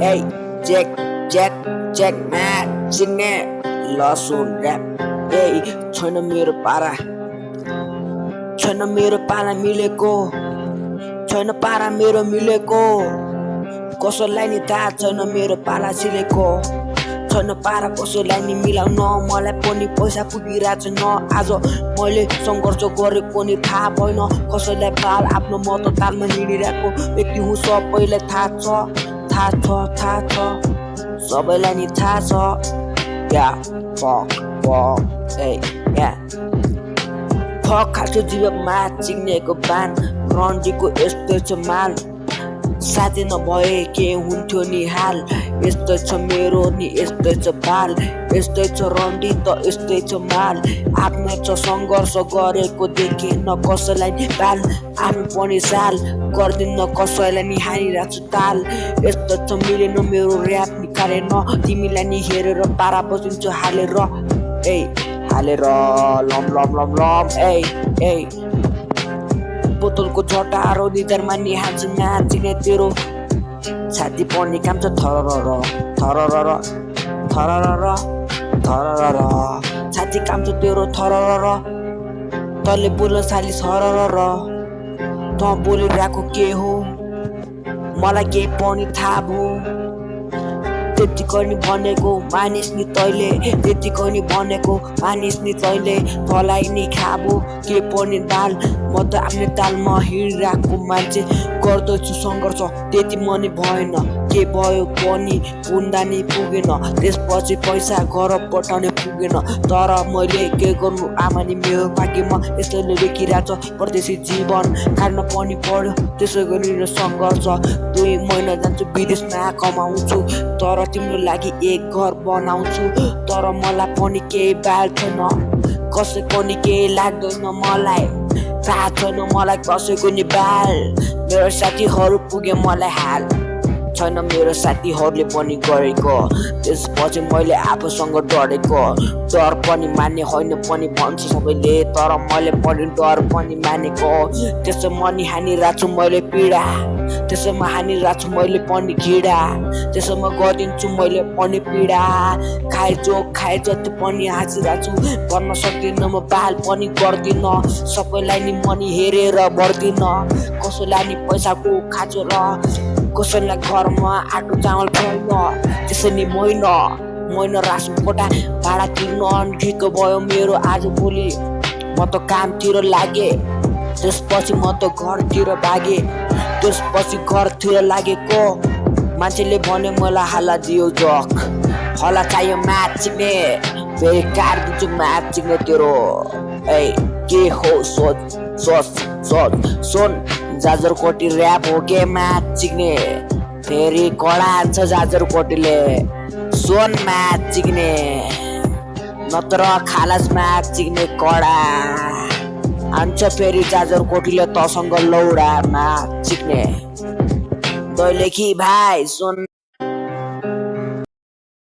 Hey, check man, singing lawsuit rap. Hey, छैन मेरो पारा, छैन मेरो पारा मिलेको, छैन पारा मेरो मिलेको, कसैलाई नि थाहा छैन मेरो पारा सिलेको, छैन पारा कसैलाई नि मिलाउन, मलाई पनि पैसा पुगिरहेछ न। आज मैले सङ्घर्ष गरेको नि थाहा भएन कसैलाई बाल, आफ्नो मत तालमा हिँडिरहेको व्यक्ति हुँ, सबैलाई थाहा छ, सबैलाई नि थाहा छ। फक खाल्छु जीवनमा चिग्नेको बान, रन्डीको यस्तै छ माल, साथी नभए के हुन्थ्यो नि हाल, यस्तै छ मेरो नि यस्तै छ बाल, यस्तै छ रन्डी त यस्तै छ माल, आफ्नो छ सङ्घर्ष गरेको देखे न कसैलाई नि बाल, आफू पनि साल गर्दिन कसैलाई नि हानिरहेको छु ताल, यस्तो छ मिलेन मेरो ऱ्याप निकालेन, तिमीलाई नि हेरेर पारा बसिन्छ हालेर, हालेर लम लम लम लम। बोतलको झटारो निधारमा नि हान्छ नाचिने तेरो छाती पनि काम छ थरर थरर थरर थरर, छाती काम छ तेरो थरर, तले बोल्न साली सरर, त बोलिरहेको के हो मलाई के पनि थाहा भयो, त्यतिको नि भनेको मानिस नि तैले, त्यतिको नि भनेको मानिस नि तैले, तँलाई नि खाबो के पनि दाल, म त आफ्नो तालमा हिँडिरहेको मान्छे, गर्दैछु सङ्घर्ष त्यति मनी भएन, के भयो पनि पुग्दा नि पुगेन, त्यसपछि पैसा घर पठाउने पुगेन, तर मैले के गर्नु आमा नि मेरो भाग्यमा यसैले लेखिरहेछ परदेशी जीवन काट्न पनि पर्यो, त्यसै गरी सङ्घर्ष 2 महिना जान्छु विदेशमा कमाउँछु, तर तिम्रो लागि एक घर बनाउँछु, तर मलाई पनि केही बाल छैन, कसैको नि केही लाग्दैन मलाई, थाहा छैन मलाई कसैको नि बाल, मेरो साथीहरू पुगे मलाई हाल, छैन मेरो साथीहरूले पनि गरेको, त्यसपछि मैले आफूसँग डरेको, डर पनि मान्ने होइन पनि भन्छ सबैले, तर मैले पनि डर पनि मानेको, त्यसैमा नि हानिरहेको छु मैले पीडा, त्यसैमा हानिरहेको छु मैले पनि घिडा, त्यसैमा गरिदिन्छु मैले पनि पीडा, खाए जति पनि हाँसिरहेको छु, गर्न सक्दिनँ म बाल पनि गर्दिन, सबैलाई नि मनी हेरेर भर्दिन, कसैलाई नि पैसाको खाँचो र कसैलाई घरमा आटो चामल छैन, त्यसै नि मैन रासन कोठा भाडा तिर्न ठिक भयो मेरो आज भोलि, म त कामतिर लागे, त्यसपछि म त घरतिर भागे, त्यसपछि घरतिर लागेको मान्छेले भने मलाई हाला दियो जक, हला चाहियो म्याच चिक्ने, फेरि कार दिन्छु म्याच चिक्ने तेरो, के हो सोच जाजरकोटी ऱ्याप हो के म्याच चिक्ने, फेरि कडा हान्छ जाजरकोटीले, सोन म्याच चिक्ने, नत्र खालास म्याच चिक्ने कडा हान्छ फेरि जाजरकोटीले तसँग लौडा म्याच चिक्ने, दैलेखी भाइ सोन।